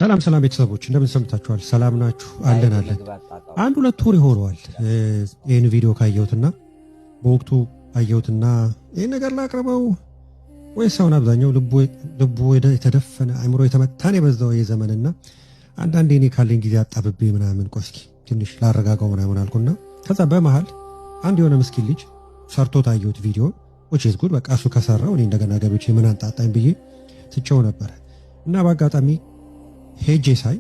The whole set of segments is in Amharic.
ሰላም ሰላም ቤተሰቦች፣ እንደምን ሰምታችኋል? ሰላም ናችሁ? አለን live አለን። መግባት ጣጣው አንድ 2 ወር ይሆነዋል ይህን ቪዲዮ ካየሁትና በወቅቱ አየሁትና ይህን ነገር ላቅርበው ወይስ አሁን አብዛኛው ልቡ የተደፈነ፣ አእምሮ የተመታን የበዛው የዘመንና አንዳንዴ እኔ ካለኝ ጊዜ አጣብቤ ምናምን ቆይ እስኪ ትንሽ ላረጋጋው ምናምን አልኩና ከዛ በመሃል አንድ የሆነ ምስኪን ልጅ ሰርቶት አየሁት ቪዲዮ፣ which is good። በቃ እሱ ከሰራው እኔ እንደገና ገብቼ ምን አንጣጣኝ ብዬ ትቼው ነበረ። እና በአጋጣሚ ሄጄ ሳይ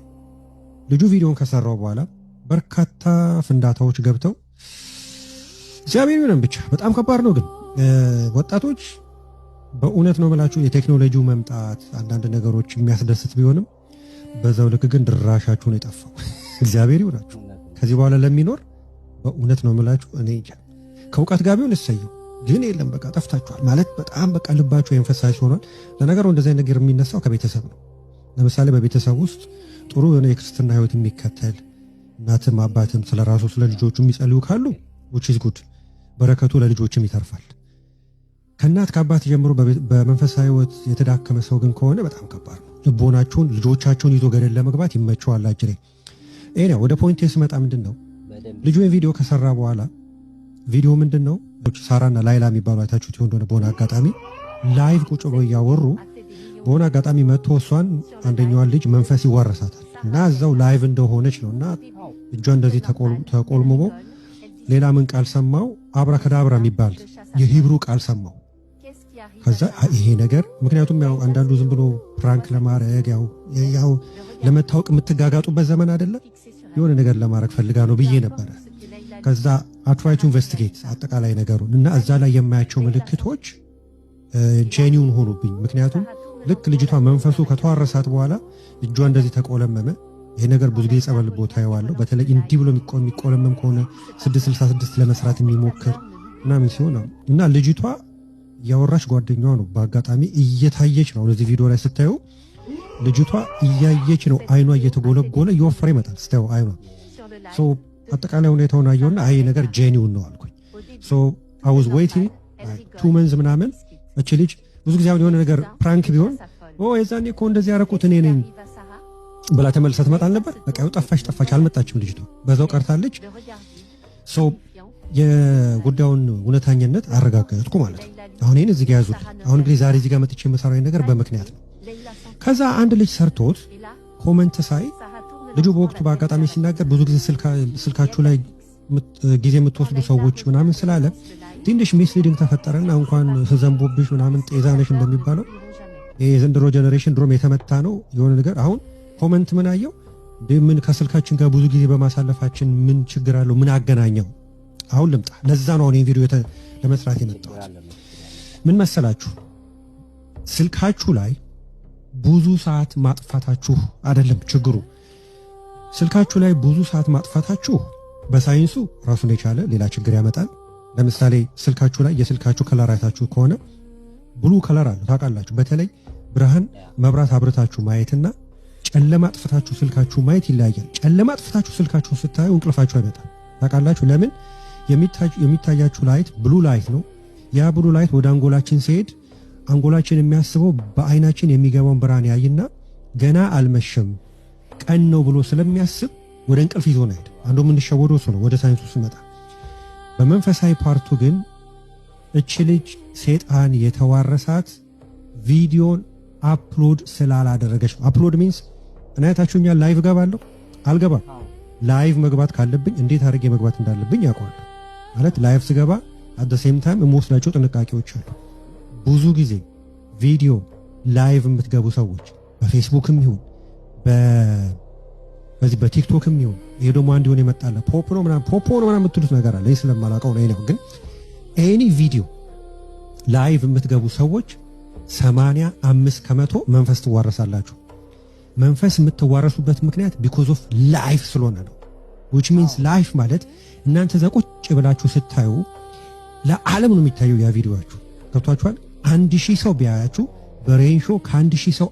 ልጁ ቪዲዮን ከሰራው በኋላ በርካታ ፍንዳታዎች ገብተው፣ እግዚአብሔር ይሁን ብቻ በጣም ከባድ ነው። ግን ወጣቶች፣ በእውነት ነው የምላችሁ፣ የቴክኖሎጂው መምጣት አንዳንድ ነገሮች የሚያስደስት ቢሆንም በዛው ልክ ግን ድራሻችሁን የጠፋው፣ እግዚአብሔር ይሁናችሁ። ከዚህ በኋላ ለሚኖር በእውነት ነው የምላችሁ፣ እኔ እንጃ፣ ከእውቀት ጋር ቢሆን እሰየው፣ ግን የለም፣ በቃ ጠፍታችኋል ማለት በጣም በቃ ልባችሁ emphasize ሆኗል። ለነገሩ እንደዚህ ነገር የሚነሳው ከቤተሰብ ነው። ለምሳሌ በቤተሰብ ውስጥ ጥሩ የሆነ የክርስትና ሕይወት የሚከተል፣ እናትም አባትም ስለ ራሱ ስለ ልጆቹ የሚጸልዩ ካሉ which is good፣ በረከቱ ለልጆችም ይተርፋል። ከእናት ከአባት ጀምሮ በመንፈሳዊ ሕይወት የተዳከመ ሰው ግን ከሆነ በጣም ከባድ ነው። ልቦናቸውን ልጆቻቸውን ይዞ ገደል ለመግባት ይመቸዋል። አጅሬ ይሄ ነው። ወደ point ስመጣ ምንድን ነው፣ ልጁ ቪዲዮ ከሰራ በኋላ ቪዲዮ ምንድን ነው፣ ሳራና ላይላ የሚባሉ አይታችሁት ይሆን እንደሆነ፣ በሆነ አጋጣሚ live ቁጭ ብሎ እያወሩ በሆነ አጋጣሚ መጥቶ እሷን አንደኛዋን ልጅ መንፈስ ይዋረሳታል እና እዛው live እንደሆነች ነው እና እጇ እንደዚህ ተቆልምሞ ሌላ ምን ቃል ሰማው? አብራከዳብራ የሚባል የ Hebrew ቃል ሰማው። ከዛ ይሄ ነገር ምክንያቱም ያው አንዳንዱ ዝም ብሎ prank ለማድረግ፣ ያው ለመታወቅ የምትጋጋጡበት ዘመን አይደለም፣ የሆነ ነገር ለማድረግ ፈልጋ ነው ብዬ ነበረ። ከዛ I try to investigate አጠቃላይ ነገሩን እና እዛ ላይ የማያቸው ምልክቶች genuine ሆኑብኝ። ምክንያቱም ልክ ልጅቷ መንፈሱ ከተዋረሳት በኋላ እጇ እንደዚህ ተቆለመመ። ይሄ ነገር ብዙ ጊዜ ጸበል ቦታ አየዋለሁ። በተለይ እንዲህ ብሎ የሚቆለመም ከሆነ፣ 666 ለመስራት የሚሞክር ምናምን ሲሆን እና ልጅቷ እያወራች ጓደኛዋ ነው በአጋጣሚ እየታየች ነው። እዚህ ቪዲዮ ላይ ስታዩ ልጅቷ እያየች ነው። አይኗ እየተጎለጎለ እየወፈረ ይመጣል ስታዩ አይኗ። አጠቃላይ ሁኔታውን አየውና አይ ነገር genuine ነው አልኩኝ። So I was waiting 2 months ምናምን። እቺ ልጅ ብዙ ጊዜ አሁን የሆነ ነገር prank ቢሆን "ኦ፣ የዛኔ እኮ እንደዚህ ያደረኩት እኔ ነኝ" ብላ ተመልሳ ትመጣል ነበር። በቃ ጠፋች ጠፋች፣ አልመጣችም። ልጅቷ በዛው ቀርታለች። So የጉዳዩን እውነተኝነት አረጋገጥኩ ማለት ነው። አሁን ይህን እዚህ ጋር ያዙልኝ። አሁን እንግዲህ ዛሬ እዚህ ጋር መጥቼ የምሰራው ነገር በምክንያት ነው። ከዛ አንድ ልጅ ሰርቶት comment ሳይ ልጁ በወቅቱ በአጋጣሚ ሲናገር ብዙ ጊዜ ስልካችሁ ላይ ጊዜ የምትወስዱ ሰዎች ምናምን ስላለ ትንሽ misleading ተፈጠረና እንኳን ዘንቦብሽ ምናምን ጤዛ ነሽ እንደሚባለው ይሄ የዘንድሮ generation ድሮም የተመታ ነው። የሆነ ነገር አሁን comment ምን አየው፣ ምን ከስልካችን ጋር ብዙ ጊዜ በማሳለፋችን ምን ችግር አለው? ምን አገናኘው? አሁን ልምጣ። ለዛ ነው አሁን ቪዲዮ ለመስራት የመጣሁት። ምን መሰላችሁ፣ ስልካችሁ ላይ ብዙ ሰዓት ማጥፋታችሁ አይደለም ችግሩ። ስልካችሁ ላይ ብዙ ሰዓት ማጥፋታችሁ በሳይንሱ ራሱን የቻለ ሌላ ችግር ያመጣል። ለምሳሌ ስልካችሁ ላይ የስልካችሁ color አይታችሁ ከሆነ blue color አለው፣ ታውቃላችሁ። በተለይ ብርሃን መብራት አብርታችሁ ማየትና ጨለማ አጥፍታችሁ ስልካችሁ ማየት ይለያያል። ጨለማ አጥፍታችሁ ስልካችሁን ስታዩ እንቅልፋችሁ አይመጣም። ታውቃላችሁ ለምን? የሚታያችሁ light blue light ነው። ያ blue light ወደ አንጎላችን ሲሄድ አንጎላችን የሚያስበው በአይናችን የሚገባውን ብርሃን ያይና ገና አልመሸም፣ ቀን ነው ብሎ ስለሚያስብ ወደ እንቅልፍ ይዞን አይሄድ። አንዱ የምንሸወደው እሱ ነው። ወደ ሳይንሱ ስመጣ በመንፈሳዊ part ኡ ግን እች ልጅ ሴጣን የተዋረሳት ቪዲዮን upload ስላላደረገች ነው። Upload means እኔ አይታችሁኛል። Live እገባለሁ አልገባም። Live መግባት ካለብኝ እንዴት አድርጌ መግባት እንዳለብኝ ያውቀዋለሁ። ማለት live ስገባ at the same time የምወስዳቸው ጥንቃቄዎች አሉ። ብዙ ጊዜ ቪዲዮ live የምትገቡ ሰዎች በፌስቡክም ይሁን በዚህ በቲክቶክም ይሁን፣ ይሄ ደግሞ አንድ የሆነ ይመጣለ ፖፕ ነው ምናምን፣ ፖፖ ነው ምናምን የምትሉት ነገር አለ። ይህ ስለማላውቀው ነው። ግን any ቪዲዮ live የምትገቡ ሰዎች 85% መንፈስ ትዋረሳላችሁ። መንፈስ የምትዋረሱበት ምክንያት because of live ስለሆነ ነው። Which means live ማለት እናንተ እዛ ቁጭ ብላችሁ ስታዩ ለዓለም ነው የሚታየው ያ ቪዲዮችሁ። ገብቷችኋል? 1,000 ሰው ቢያያችሁ በ ratio ከ1,000 ሰው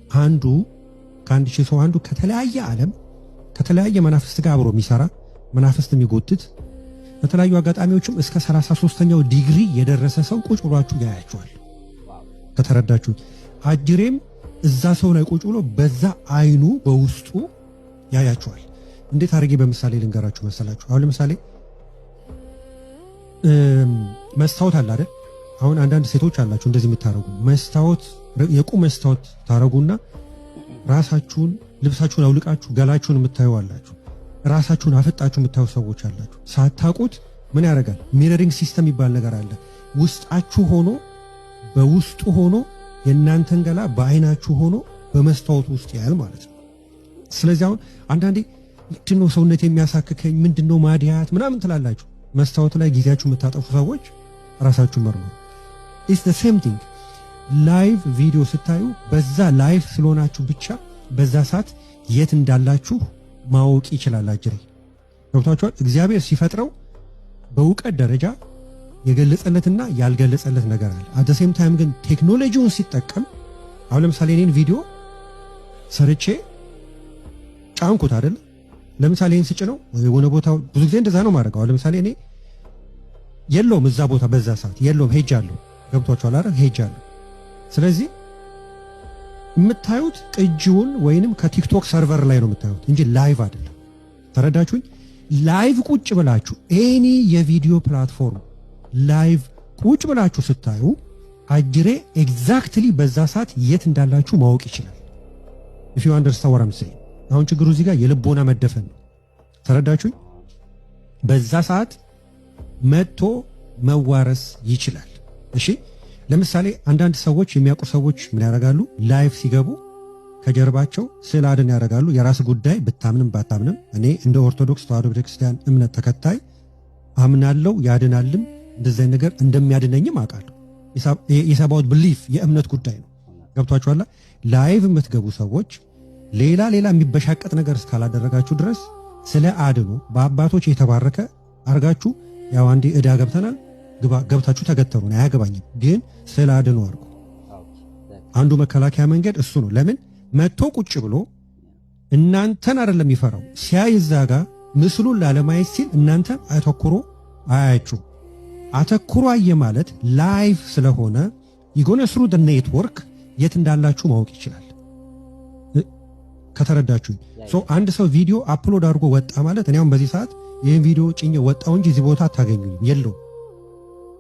አንዱ ከተለያየ ዓለም ከተለያየ መናፍስት ጋር አብሮ የሚሰራ፣ መናፍስት የሚጎትት፣ በተለያዩ አጋጣሚዎችም እስከ 33ኛው ዲግሪ የደረሰ ሰው ቁጭ ብሏችሁ ያያችኋል። ከተረዳችሁ አጅሬም እዛ ሰው ላይ ቁጭ ብሎ በዛ አይኑ በውስጡ ያያችኋል። እንዴት አድርጌ በምሳሌ ልንገራችሁ መሰላችሁ? አሁን ለምሳሌ መስታወት አለ አይደል? አሁን አንዳንድ ሴቶች አላችሁ እንደዚህ የምታረጉ፣ መስታወት፣ የቁም መስታወት ታረጉና ራሳችሁን ልብሳችሁን አውልቃችሁ ገላችሁን የምታዩ አላችሁ። ራሳችሁን አፍጣችሁ የምታዩ ሰዎች አላችሁ። ሳታውቁት ምን ያደርጋል? Mirroring system የሚባል ነገር አለ። ውስጣችሁ ሆኖ፣ በውስጡ ሆኖ የእናንተን ገላ በአይናችሁ ሆኖ በመስታወቱ ውስጥ ያያል ማለት ነው። ስለዚህ አሁን አንዳንዴ ምንድነው ሰውነት የሚያሳክከኝ፣ ምንድነው ማዲያት ምናምን ትላላችሁ። መስታወት ላይ ጊዜያችሁ የምታጠፉ ሰዎች ራሳችሁ መርምሩ። It's the same thing። Live ቪዲዮ ስታዩ በዛ live ስለሆናችሁ ብቻ በዛ ሰዓት የት እንዳላችሁ ማወቅ ይችላል። አጅሬ ገብቷችኋል? እግዚአብሔር ሲፈጥረው በእውቀት ደረጃ የገለጸለትና ያልገለጸለት ነገር አለ። At same time ግን ቴክኖሎጂውን ሲጠቀም፣ አሁን ለምሳሌ እኔን ቪዲዮ ሰርቼ ጫንኩት አይደል? ለምሳሌ ይህን ስጭነው የሆነ ቦታ፣ ብዙ ጊዜ እንደዛ ነው ማድረገው። አሁን ለምሳሌ እኔ የለውም እዛ ቦታ፣ በዛ ሰዓት የለውም፣ ሄጃለሁ። ገብቷችኋል አይደል? ሄጃለሁ። ስለዚህ የምታዩት ቅጂውን ወይንም ከቲክቶክ server ላይ ነው የምታዩት እንጂ live አይደለም። ተረዳችሁኝ? Live ቁጭ ብላችሁ any የቪዲዮ platform live ቁጭ ብላችሁ ስታዩ አጅሬ exactly በዛ ሰዓት የት እንዳላችሁ ማወቅ ይችላል። If you understand what I'm saying። አሁን ችግሩ እዚህ ጋር የልቦና መደፈን ነው። ተረዳችሁኝ? በዛ ሰዓት መጥቶ መዋረስ ይችላል። እሺ፣ ለምሳሌ አንዳንድ ሰዎች፣ የሚያውቁ ሰዎች ምን ያደርጋሉ? Live ሲገቡ ከጀርባቸው ስዕል አድን ያደርጋሉ። የራስ ጉዳይ፣ ብታምንም ባታምንም እኔ እንደ ኦርቶዶክስ ተዋሕዶ ቤተክርስቲያን እምነት ተከታይ አምናለው፣ ያድናልም፣ እንደዚህ አይነት ነገር እንደሚያድነኝም አውቃለሁ። It's about belief፣ የእምነት ጉዳይ ነው። ገብቷችኋል? Live የምትገቡ ሰዎች ሌላ ሌላ የሚበሻቀጥ ነገር እስካላደረጋችሁ ድረስ ስዕለ አድኖ በአባቶች የተባረከ አርጋችሁ፣ ያው አንዴ ዕዳ ገብተናል፣ ገብታችሁ ተገተሩ፣ አያገባኝም። ግን ስዕለ አድኖ አድርጉ። አንዱ መከላከያ መንገድ እሱ ነው። ለምን መጥቶ ቁጭ ብሎ እናንተን አይደለም የሚፈራው፣ ሲያይ እዛ ጋር ምስሉን ላለማየት ሲል እናንተን አተኩሮ አያችሁ። አተኩሮ አየ ማለት live ስለሆነ he gonna through network የት እንዳላችሁ ማወቅ ይችላል። ከተረዳችሁ፣ አንድ ሰው ቪዲዮ upload አድርጎ ወጣ ማለት እኔ አሁን በዚህ ሰዓት ይህን ቪዲዮ ጭኜ ወጣው እንጂ እዚህ ቦታ አታገኙኝም፣ የለውም።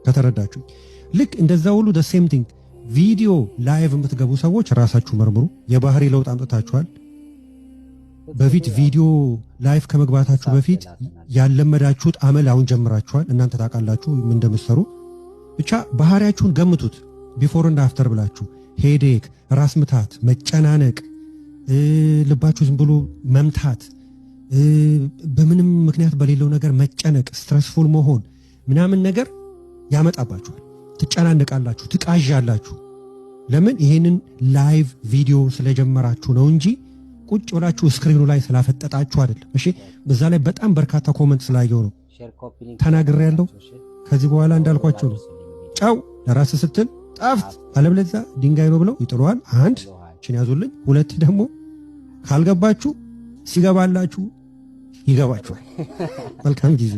ከተረዳችሁ፣ ልክ እንደዛ ሁሉ the same thing ቪዲዮ live የምትገቡ ሰዎች ራሳችሁ መርምሩ። የባህሪ ለውጥ አምጥታችኋል። በፊት ቪዲዮ live ከመግባታችሁ በፊት ያለመዳችሁት አመል አሁን ጀምራችኋል። እናንተ ታውቃላችሁ ምን እንደምትሰሩ። ብቻ ባህሪያችሁን ገምቱት። Before and after ብላችሁ headache፣ ራስ ምታት፣ መጨናነቅ፣ ልባችሁ ዝም ብሎ መምታት፣ በምንም ምክንያት በሌለው ነገር መጨነቅ፣ stressful መሆን ምናምን ነገር ያመጣባችኋል። ትጨናነቃላችሁ፣ ትቃዣላችሁ። ለምን? ይሄንን live ቪዲዮ ስለጀመራችሁ ነው እንጂ ቁጭ ብላችሁ screen ኑ ላይ ስላፈጠጣችሁ አይደለም። እሺ፣ በዛ ላይ በጣም በርካታ comment ስላየው ነው ተናግሬያለሁ። ከዚህ በኋላ እንዳልኳቸው ነው። ጨው ለራስ ስትል ጣፍጥ፣ አለበለዚያ ድንጋይ ነው ብለው ይጥሉሃል። አንድ ችን ያዙልኝ። ሁለት ደግሞ ካልገባችሁ ሲገባላችሁ ይገባችኋል። መልካም ጊዜ።